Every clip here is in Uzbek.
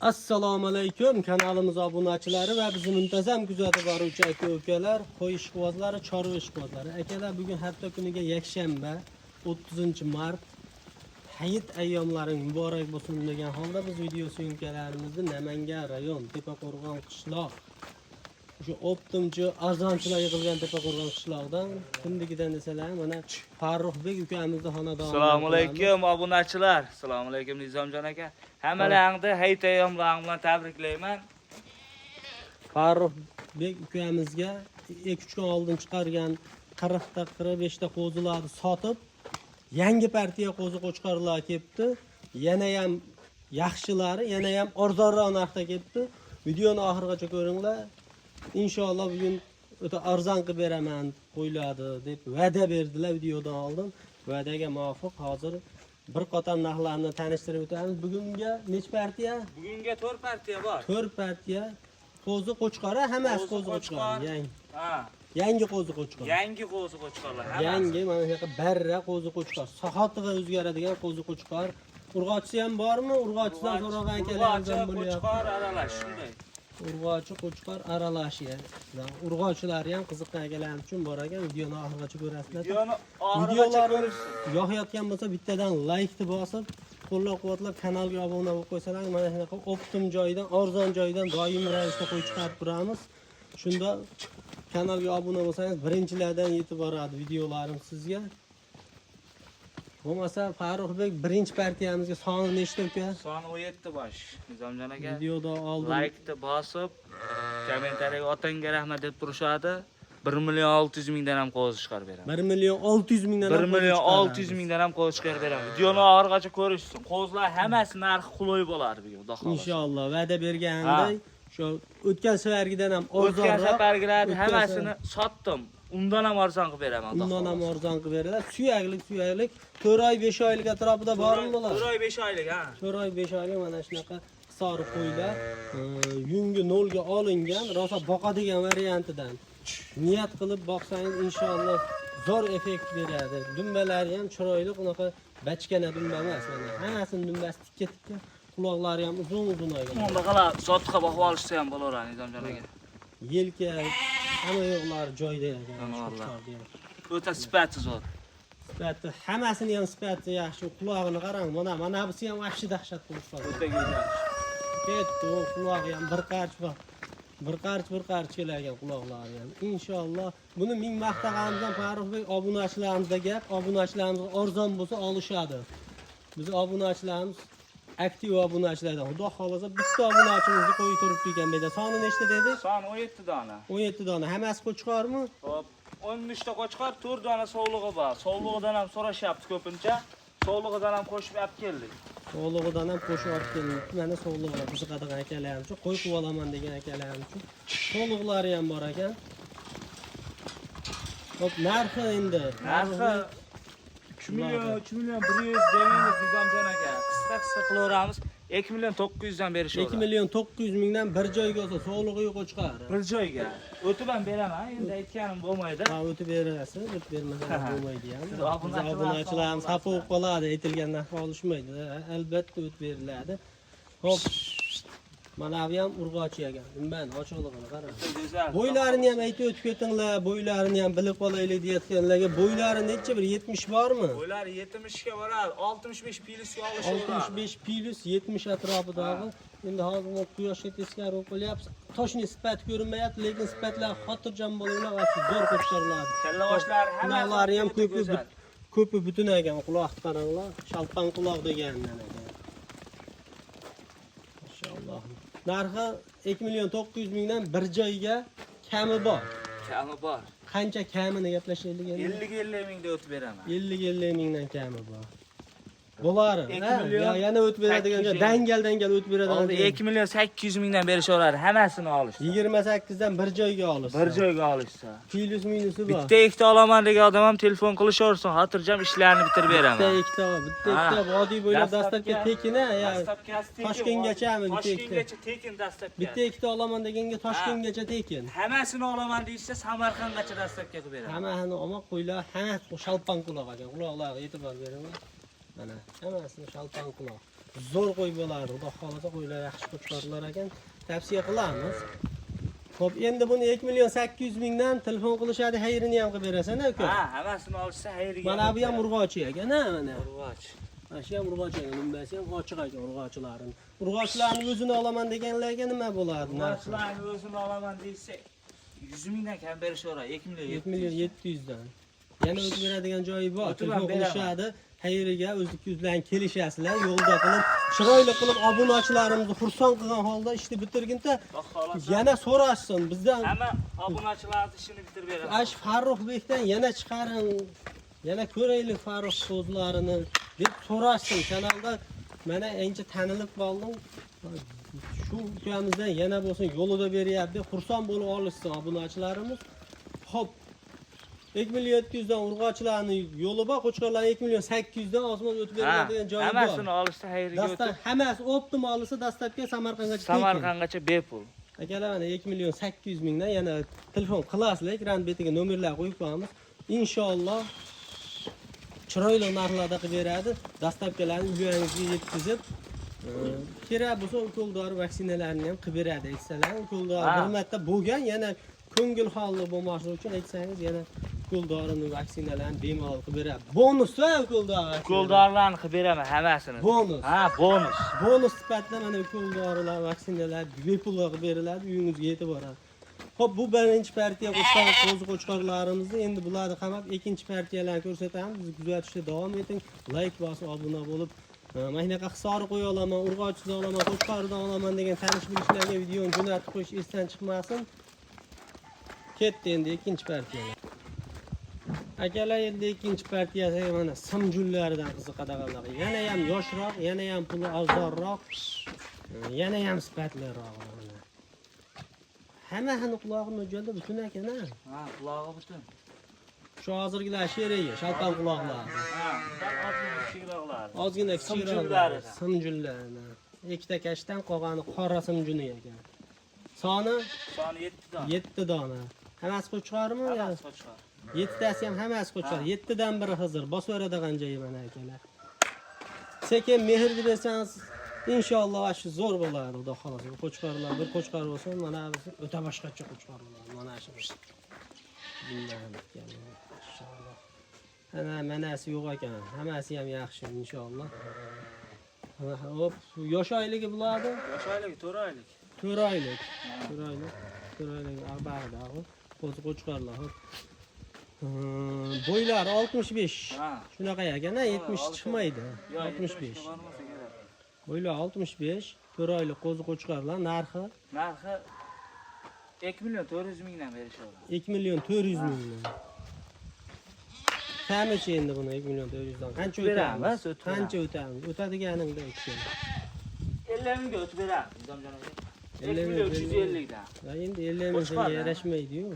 Assalomu alaykum kanalimiz obunachilari va bizni muntazam kuzatib boruvchi aka ukalar, qo'y ishqibozlari, chorva ishqibozlari. Akalar, bugun hafta kuniga yakshanba, 30 mart. Hayit ayyomlaring muborak bo'lsin degan holda biz video syomkalarimizni Namangan rayon, Tepaqo'rg'on qishloq, o'sha optimchi arzonchilar yig'ilgan Tepaqo'rg'on qishlog'idan, kimnikidan desalar, mana Farruxbek ukamizni xonadonidan. Assalomu alaykum, obunachilar. Assalomu alaykum, Nizomjon aka. Hammalaringni hayit ayyomlaring bilan tabriklayman. Farruxbek ukamizga 2-3 kun oldin chiqargan 40 ta, 45 ta qo'zilarni sotib, yangi partiya qo'zi qo'chqorlar kelibdi. Yana ham yaxshilari, yana ham arzonroq narxda kelibdi. Videoni oxirigacha ko'ringlar. Inshaalloh bugun o'ta arzon qilib beraman qo'ylarni deb va'da berdilar videodan oldin. Va'daga muvofiq hozir bir qator narxlarni tanishtirib o'tamiz. Bugunga necha partiya? Bugunga 4 partiya bor. 4 partiya qo'zi qo'chqor, hammasi Qo'zi qo'zi qo'chqor, qo'chqor. Yangi. Ha, Yangi qo'zi qo'chqor. Yangi qo'zi qo'chqorlar hammasi. Yangi mana shunaqa barra qo'zi qo'chqor. Soatiga o'zgaradigan qo'zi qo'chqor. Urg'ochisi ham bormi? Urg'ochisidan so'ragan akalarimiz ham Urg'ochi, bo'lyapti. qo'chqor aralash shunday. Urg'ochi qo'chqor aralash. Urg'ochilari ham qiziqqan akalarimiz uchun bor ekan. Videoni oxirigacha ko'rasizlar. Videoni oxirigacha Videolarimiz ko'rishsin. yoqayotgan bo'lsa, bittadan laykni bosib, qo'llab-quvvatlab, kanalga obuna bo'lib qo'ysalar, mana shunaqa оптом joyidan, arzon joyidan doimiy ravishda qo'y chiqarib turamiz. Shunda kanalga obuna bo'lsangiz, birinchilardan yetib boradi videolarim sizga. Bo'lmasa, Farruxbek, birinchi partiyamizga soni nechta, uka? Soni 17 bosh. Nizomjon aka. Videoda oldin Laykni bosib, kommentariyaga otangga rahmat deb turishadi. 1 million 600 mingdan ham qo'zi chiqarib beraman. 1 million 600 mingdan 1 million 600 mingdan ham qo'zi chiqarib beraman. Videoni oxirigacha ko'rishsin. Qo'zilar hammasi narxi qulay bo'ladi bugun, Xudo xohlasa. Inshaalloh va'da berganday, shu o'tgan safargidan ham O'tgan arzonroq. safargilarni O'tgan hammasini sotdim. Undan ham arzon qilib beraman, Xudo Undan ham xohlasa. arzon qilib beriladi. Suyaklik, suyaklik 4 oy, 5 oylik atrofida bormi bular? 4 oy 5 oylik, ha. 4 oy, 5 oylik mana shunaqa hisori qo'ylar, yungi nolga olingan, rosa boqadigan variantidan. Niyat qilib boqsangiz, inshaalloh zo'r effekt beradi. Dumbalari ham chiroyli, unaqa bachkana dumba emas, mana hammasini dumbasi tikka-tikka, quloqlari ham uzun-uzun olgan. Bundaqalar zotga boqib olishsa ham bo'laveradi, Nizomjon aka. Yelka, hamma yo'qlari joyida ekan. Alloh. Qo'chqorni ham. O'ta sifati zo'r. Sifati, hammasini ham sifati yaxshi. Qulog'ini qarang, mana mana busi ham вообще dahshat qo'chqor. O'ta go'zal. Ketdi, u qulog'i ham bir qarch bor. Bir qarch, bir qarch kelar quloqlari ham. Inshaalloh buni ming maqtag'animizdan, Farruxbek, obunachilarimizda gap, obunachilarimiz arzon bo'lsa olishadi. Biz obunachilarimiz aktiv obunachilardan. Xudo xohlasa bitta obunachimizni qo'yib turibdi ekan bu yerda. Soni nechta dedik? Son 17 dona. 17 dona. Hammasi qo'chqormi? Xo'p, 13 ta qo'chqor, 4 dona sovlig'i bor. Sovlig'idan ham so'rashyapti ko'pincha. Sovlig'idan ham qo'shib olib keldik. Sog'lig'idan ham qo'shib olib keldik. Mana sog'lig'i qiziqadigan akalarim uchun, qo'y qilib olaman degan akalarim uchun. Sog'liqlari ham bor ekan. Xo'p, narxi endi. Narxi 3 million, 3 million 100 demaymiz, Nizomjon aka. Qisqa qisqa qilaveramiz. 2 million 900 dan berishaveradi. 2 million 900 mingdan bir joyga olsa, sog'lig'i yo'q qo'chqor. Bir joyga. O'tib ham beraman, endi aytganim bo'lmaydi. Ha, o'tib berasiz, o'tib bermasangiz bo'lmaydi ham. Siz Biz obunachilar obunachilarimiz xafa xafa bo'lib qoladi, aytilgan narxga olishmaydi. Albatta o'tib beriladi. Xo'p. Mana bu ham urg'ochi ekan. Dumbani ochiqligini qarang. O'ta go'zal. Bo'ylarini ham aytib o'tib ketinglar, bo'ylarini ham bilib qolaylik deyotganlarga bo'ylari necha, bir 70 bormi? Bo'ylari 70 ga boradi, 65 plyusga olishaveradi. 65 plus 70 atrofidagi. Endi hozir bu quyoshga teskari bo'lib qolyapti. Точный sifat ko'rinmayapti, lekin sifatlar xotirjam bo'linglar, вообще zo'r qo'chqorlar. Kallavoshlari hammasi Quloqlari ham o'ta ko'pi go'zal. Ko'pi butun ekan, quloqni qaranglar, shalpan quloq degandan ekan. Mashalloh. Narxi 2 million 900 mingdan bir joyga kami bor. Kami bor. Qancha kamini gaplashaylik endi? 50 50 mingda o'tib beraman. 50 50 mingdan kami bor. Bo'lar. 2 Ha, million yana o'tib beradigan joy, 850. dangal dangal o'tib beradigan Oldi joy. 2 million 800 mingdan berishaveradi, hammasini olishsa. 28 dan bir joyga olishsa. Bir joyga olishsa. Plyus minusi bor. Bitta ikkita olaman degan odam ham telefon qilishaversin, xotirjam ishlarini bitirib Bitta beraman. ikkita, bitta Ha. ikkita vodiy bo'ylab Dastlabki- dastlabki tekin ha, ya. Dastlabkasi tekin. Toshkentgachami bitta ikkita? Toshkentgacha tekin dastlabki. Bitta ikkita olaman deganga Toshkentgacha tekin. Hammasini olaman deyishsa, Samarqandgacha dastlabki qilib beraman. Hammasini olma qo'ylar, hammasi shalpan quloq ekan. Quloqlarga e'tibor beringlar. Mana hammasini shalpan quloq. Zo'r qo'y bo'ladi. Xudo xohlasa qo'ylar yaxshi qo'chqorlar ekan. Tavsiya qilamiz. Xo'p, endi buni 2 million 800 mingdan telefon qilishadi, xayrini ham qilib berasan aka. Ha, hammasini olishsa xayriga. Mana bu ham urg'ochi ekan, ha, mana. Urg'och. Mana shu ham urg'ochi ekan, umbasi ham ochiq ekan urg'ochilarini. Urg'ochilarni o'zini olaman deganlarga nima bo'ladi narxi? Urg'ochilarni o'zini olaman desa 100 mingdan kam berishaveradi. 2 million 7 million 700 dan. Yana o'tib beradigan joyi bor. O'tib ham Telefon beraman. qilishadi, xayriga o'zniki o'zlaring kelishasizlar, yo'lda qilib, chiroyli qilib obunachilarimizni xursand qilgan holda ishni bitirginda Xudo xohlasa yana so'rashsin bizdan. Hamma obunachilarni ishini bitirib beraman. Ash Farruxbekdan yana chiqaring, yana ko'raylik Farrux so'zlarini deb so'rashsin. Kanalda mana ancha tanilib qoldim. Shu ukamizdan yana bo'lsin yo'lida beryapti deb xursand bo'lib olishsin obunachilarimiz. Xo'p, 2 million 700 dan urg'ochilarni yo'li bor, qo'chqorlarni 2 million 800 dan osmon o'tib beradigan joyi bor. Hammasini olishsa xayriga Dastlab o'tib hammasi optim olsa dastlabki Samarqandgacha tekin. Samarqandgacha bepul. Akalar mana 2 million 800 mingdan yana telefon qilasizlar, ekran betiga nomerlar qo'yib qo'yamiz. Inshaalloh chiroyli narxlarda qilib beradi. Dastavkalarni uyingizga yetkazib, kerak bo'lsa ukol dori vaksinalarini ham qilib beradi aytsalar. Ukol dori bir marta bo'lgan, yana ko'ngil xoli bo'lmasligi uchun aytsangiz yana ukol dorini vaksinalarni bemalol qilib beradi. Bonus va ukol dori. Ukol dorilarni qilib beraman hammasini. Bonus. Ha, bonus. Bonus sifatida mana ukol dorilar, vaksinalar bepul qilib beriladi, uyingizga yetib boradi. Xo'p, bu birinchi partiya qo'chqor qo'zi qo'chqorlarimizni endi bularni qamab ikkinchi partiyalarni ko'rsatamiz. Bizni kuzatishda davom eting. Like bosib obuna bo'lib, mana shunaqa hisori qo'ya olaman, urg'ochidan olaman, qo'chqoridan olaman degan tanish bilishlarga videoni jo'natib qo'yish esdan chiqmasin. Ketdi endi ikkinchi partiyalar. Akalar endi ikkinchi partiyasiga mana simjullaridan qiziqadiganlar. Yana ham yoshroq, yana ham puli arzonroq, yana ham sifatliroq mana. Hammasini qulog'i mo'ljalda butun ekan ha. Ha, qulog'i butun. Shu hozirgilar sherigi, shalqam quloqlar. Ha, sal ozgina kichikroqlari. Ozgina kichikroq. Simjullari. Simjullari. Ikkita kashdan qolgani qora simjuni ekan. Soni Soni 7 dona. 7 dona. Hammasi qo'chqormi? Hammasi qo'chqor. 7tasi ham hammasi qo'chqor. 7 dan biri Xizr. Bosaveradigan joyi mana akalar. Sekin mehr bersangiz inshaalloh shu zo'r bo'ladi, Xudo xohlasa. Bu qo'chqorlar bir qo'chqor bo'lsa, mana bu o'ta boshqacha qo'chqor bo'ladi. Mana shu. Inshaalloh. Ana manasi yo'q ekan. Hammasi ham yaxshi inshaalloh. Hop, yosh oyligi bo'ladi. Yosh oyligi 4 oylik. 4 oylik. 4 oylik. 4 oylik bag'da qo'zi qo'chqorlar. Hop. Bo'ylari 65. Ha. Shunaqa ekan, ha, 70 chiqmaydi. Yo, 65. bormasa kerak. Bo'ylari 65, 4 oylik qo'zi qo'chqorlar narxi Narxi 2 million 400 mingdan berishaveradi. 2 million 400 mingdan. Kamichi endi buni 2 million 400 dan qancha Beramiz, o'tamiz? o'tib beramiz. Qancha o'tamiz? O'tadiganingda aytgin. 50 mingga o'tib beramiz, Nizomjon aka. 50 2 million 350 dan. Va endi 50 ming Qo'chqor, senga yarashmaydi-yu.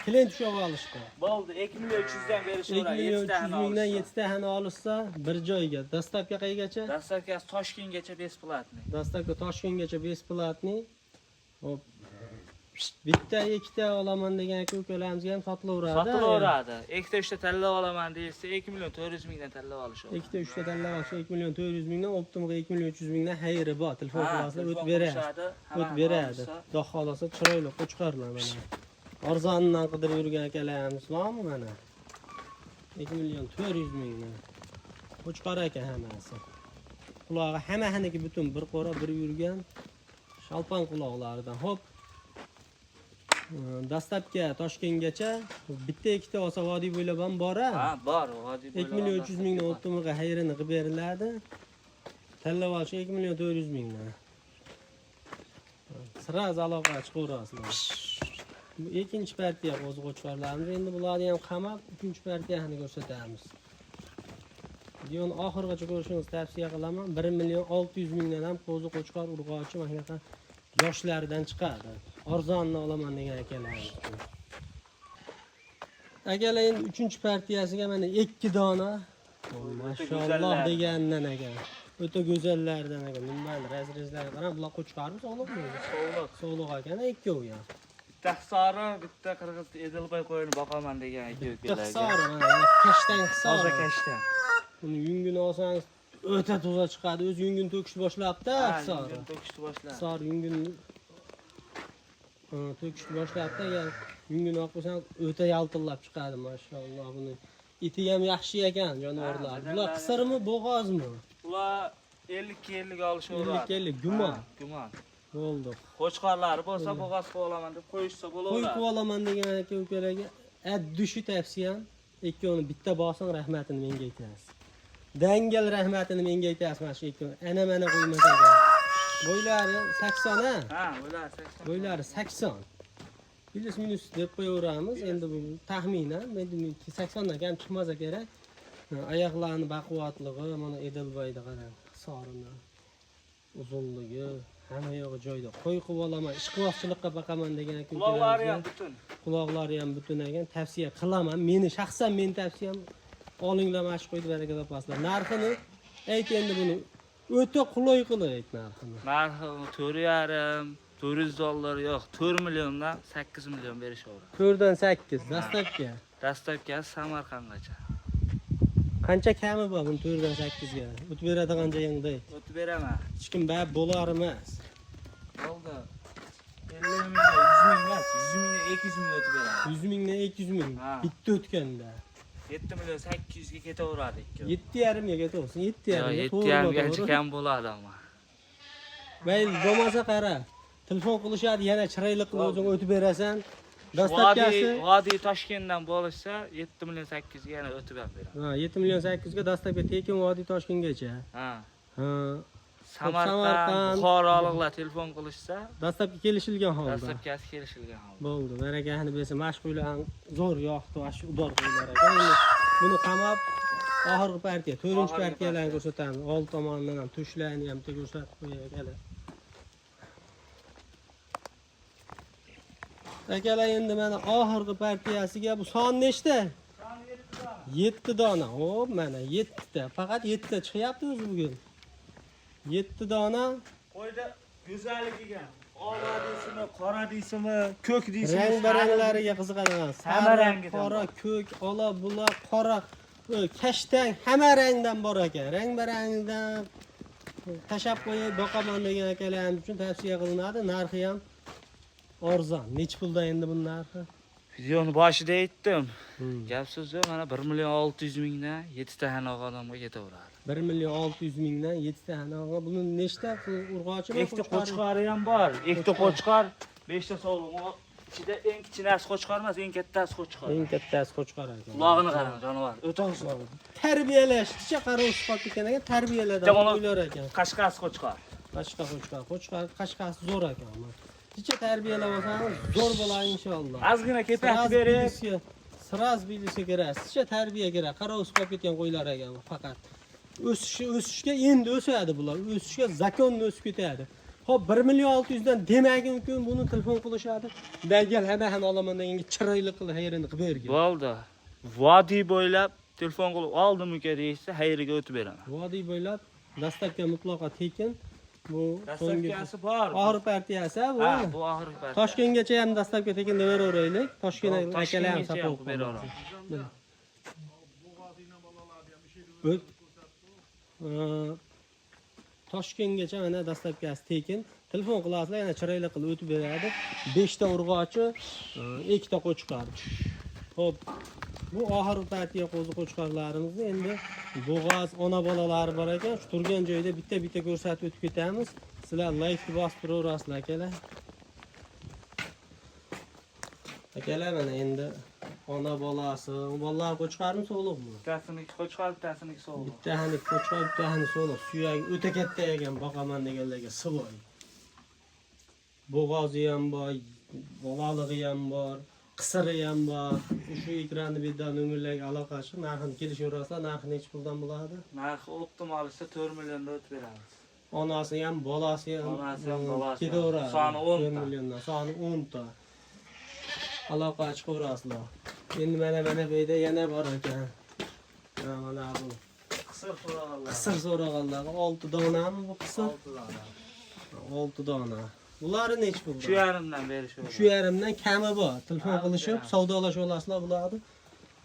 Klient ushlab olishdi. Bo'ldi, 2 million 300 dan 2 berishaveradi. million 7 300 tani mingdan olishsa. 7 tani olishsa bir joyga. Dastavka qaygacha? Dastavkasi Toshkentgacha bесплатный. Dastavka Toshkentgacha bесплатный. Hop. Bitta, ikkita olaman degan aka ukalarimizga ham sotilaveradi. Sotilaveradi. Ikkita uchta tanlab olaman deyilsa 2 million 400 mingdan tanlab olishadi. Ikkita, uchta tanlab olsa 2 million 400 mingdan, optimga 2 million 300 mingdan xayri bor. Telefon Ha, qilasizlar, telefon o'tib beradi. qilishadi, O't hammasini beradi. olishsa. Xudo xohlasa chiroyli qo'chqorlar mana. Arzonidan qidirib yurgan akalarimiz bormi mana? 2 million 400 mingdan. Qo'chqor ekan hammasi. Qulog'i hammasiniki butun bir qo'ra bir yurgan shalpon quloqlaridan. Hop. Dastlabki Toshkentgacha bitta ikkita olsa vodiy bo'ylab ham bor a. Ha, bor, vodiy 2 million 300 mingdan optimiga xayrini qilib beriladi. Tanlab olish 2 million 400 mingdan. Sразу aloqa chiqaverasizlar. Bu ikkinchi partiya qo'zi qo'chqorlarimiz. Endi bularni ham qamab, uchinchi partiyani ko'rsatamiz. Videoni oxirigacha ko'rishingizni tavsiya qilaman. 1 million 600 mingdan ham qo'zi qo'chqor urg'ochi mana shunaqa yoshlaridan chiqadi. Arzonni olaman degan akalarimiz. Akalar endi uchinchi partiyasiga mana 2 dona mashalloh degandan ekan. O'ta go'zallardan ekan. Nimani razrezlariga qarang, bular qo'chqormi, sog'liqmi? Sog'liq. Sog'liq ekan, ikkovi ham. Bitta Hisori, bitta qirg'iz Edilboy qo'yini boqaman degan aka Bitta ukalarga. Hisori, mana kashtan Toza Hisori. kashtan. Buni yungini olsangiz O'ta toza chiqadi. O'zi yungini to'kishni boshlabdi, Ha, Hisori. yungini to'kishni boshladi. Hisor yungini to'kishni boshlabdi. Agar yungini olib qo'ysang o'ta yaltillab chiqadi, mashalloh buni. Iti ham yaxshi ekan jonivorlar. Ha, Bular qisirmi, bo'g'ozmi? Ular 50-50 olishaveradi. 50-50 gumon. Ha, gumon. Bo'ldi. Qo'chqorlari bo'lsa bo'g'oz qilib olaman deb qo'yishsa Qo'y bo'laveradi. qilib olaman degan aka ukalarga addushi tavsiyam, ikkovini bitta bosin, rahmatini menga aytasiz. Dangal rahmatini menga aytasiz mana shu ikkovini. Ana mana qo'ymas ekan. Bo'ylari 80 ha? Ha, ular 80. Bo'ylari 80. Plus minus deb qo'yaveramiz. Endi bu taxminan, endi 80 dan kam chiqmasa kerak. Ha, oyoqlarini baquvvatligi, mana Edilboyda qarang, hisorini uzunligi, hamma yog'i joyida. Qo'y qilib olaman, ishqibozchilikqa boqaman degan aka Quloqlari ham ukalarga butun. Quloqlari ham butun ekan, tavsiya qilaman. Meni shaxsan meni tavsiyam olinglar mana shu qo'yni, baraka topasizlar. Narxini ayt endi buni. O'ta qulay qilib ayt narxini. Narxi 4,5, 400 dollar yo'q, 4 milliondan 8 million berishaveradi. 4 dan 8 dastlabki. Dastlabkisi Samarqandgacha. Qancha kami bor buni 4 dan 8 ga? O'tib beradigan joyingda ayt. O'tib beraman. Hech kim bab bo'lar emas. Bo'ldi. 50 mingga 100 ming emas, 100 mingga 200 ming o'tib beraman. 100 mingdan 200 ming Ha. bitta o'tganda. 7 million 800 ga ketaveradi ikkovi. 7,5 ga ketaversin, 7,5 ga. Yo'q, 7,5 gacha kam bo'ladi ammo. Mayli, bo'lmasa qara. Telefon qilishadi, yana chiroyli qilib o'zing o'tib berasan. Vodiy, Dastlabkasi Vodiy Toshkentdan bo'lishsa 7 million 800 ga yana o'tib ham beraman. Ha, 7 million 800 ga dastlabki tekin Vodiy Toshkentgacha. Ha. Ha, Samarqand, Samarqand. Buxoroliklar telefon qilishsa, dastlabki kelishilgan holda. dastlabkisi kelishilgan holda. Bo'ldi, barakasini bersin. Mana shu qo'ylar ham zo'r yoqdi, mana shu udor qo'ylar ekan. Endi buni qamab oxirgi partiya, 4-chi Oxirgi partiyalarni partiya. ko'rsatamiz. Old tomonidan ham tushlarni ham bitta ko'rsatib qo'yay akalar. Akalar, endi mana oxirgi partiyasiga bu son nechta? 7 dona. Hop, mana 7 ta. Faqat 7 ta chiqyapti o'zi bugun. 7 dona. Qo'yda go'zallik ekan. Ola deysizmi, qora deysizmi, ko'k deysizmi? Rang baranglariga qiziqadigan. Hamma Sariq, rangidan qora, ko'k, ola, buloq, qora, kashtan, hamma rangdan bor ekan. Rang barangdan tashlab qo'yib boqaman degan akalarimiz uchun tavsiya qilinadi. Narxi ham arzon. Nechi puldan endi buning narxi? Videoni boshida aytdim. Gap so'z yo'q, mana 1 million 600 mingdan 7 ta hanoq odamga ketaveradi. 1 million 600 mingdan 7 ta hanoq. Buni nechta urg'ochimi? Ikkita qo'chqori ham bor. Ikkita qo'chqor, 5 ta sovliq. Ichida eng kichinasi qo'chqor emas, eng kattasi qo'chqor. Eng kattasi qo'chqor ekan. Qulog'ini qarang, jonivor. O'ta uzun. Tarbiyalash, kichik qarovsiz qolib ketgan ekan, tarbiyaladi Bitta bola- qo'ylar ekan. Qashqasi qo'chqor. Qashqa qo'chqor, qo'chqor qashqasi zo'r ekan. Kichik tarbiyalab olsangiz zo'r bo'ladi inshaalloh. Ozgina kepak berib, Sraz bilishga kerak. Sizcha tarbiya kerak. Qarovsiz qolib ketgan qo'ylar ekan bu faqat. O'sishga endi o'sadi bular. O'sishga zakonni o'sib ketadi. Xo'p, 1 million 600 dan demagi mumkin, buni telefon qilishadi. Dangal hamma ham olaman deganga chiroyli qilib xayrini qilib bergin. bo'ldi. Vodiy bo'ylab telefon qilib oldim uka deyishsa, xayriga o'tib beraman. Vodiy bo'ylab dastlabki mutlaqo tekin. Bu so'nggi Dastlabkisi bor. oxir partiyasi bu. Ha, bu oxirgi partiya. Toshkentgacha ham dastlabki tekin deb beraveraylik. Toshkent akalar ham Toshkentgacha ham sapov qilib beraveramiz. Toshkentgacha mana dastlabkisi tekin. Telefon qilasizlar, yana chiroyli qilib o'tib beradi. 5 ta urg'ochi, 2 ta qo'chqor. Xo'p, bu oxirgi partiya qo'zi qo'chqorlarimizni endi bo'g'oz ona bolalari bor ekan. Shu turgan joyda bitta-bitta ko'rsatib o'tib ketamiz. Sizlar like bosib turaverasizlar akalar. Akalar mana endi ona bolasi, u bolalar qo'chqormi so'liqmi? Bittasiniki qo'chqor, bittasiniki sovuq. Bittahani qo'chqor, bittahani so'liq. Suyagi o'ta katta ekan, boqaman deganlarga sivoy. Bo'g'ozi ham bor, bolalig'i ham bor, qisiri ham bor. Shu ekranni bu yerdan nomerlarga aloqa chiqib, narxini kelishaverasizlar. Narxi nechi puldan bo'ladi? Narxi optim olishsa 4 millionda o'tib beramiz. Onasi ham, bolasi ham, Onasi ham, bolasi ham. ketaveradi. Soni 10 ta. 4 milliondan, soni 10 ta. Aloqa chiqaverasizlar. Endi mana bu yerda yana bor ekan. Mana bu. Qisir so'raganlar. Qisir so'raganlar. 6 donami bu qisir? 6 dona. 6 dona. Bulari nechi puldan? 3,5 dan berishaveradi. 3,5 dan kami bor. Telefon Ha, qilishib beramiz. savdolashib olasizlar bularni.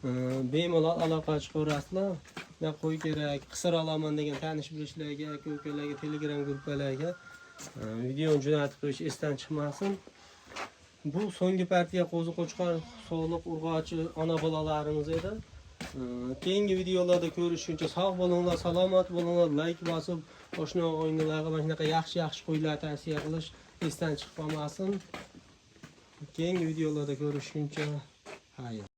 Bemalol aloqa chiqaverasizlar. Na qo'y kerak, qisir olaman degan tanish bilishlarga, aka ukalarga, Telegram gruppalarga videoni jo'natib qo'yish esdan chiqmasin. Bu so'nggi partiya qo'zi qo'chqor sog'liq urg'ochi ona bolalarimiz edi. Keyingi videolarda ko'rishguncha sog' bo'linglar, salomat bo'linglar, layk bosib, qo'shni og'aynilarga mana shunaqa yaxshi-yaxshi qo'ylar tavsiya qilish esdan chiqib qolmasin. Keyingi videolarda ko'rishguncha xayr.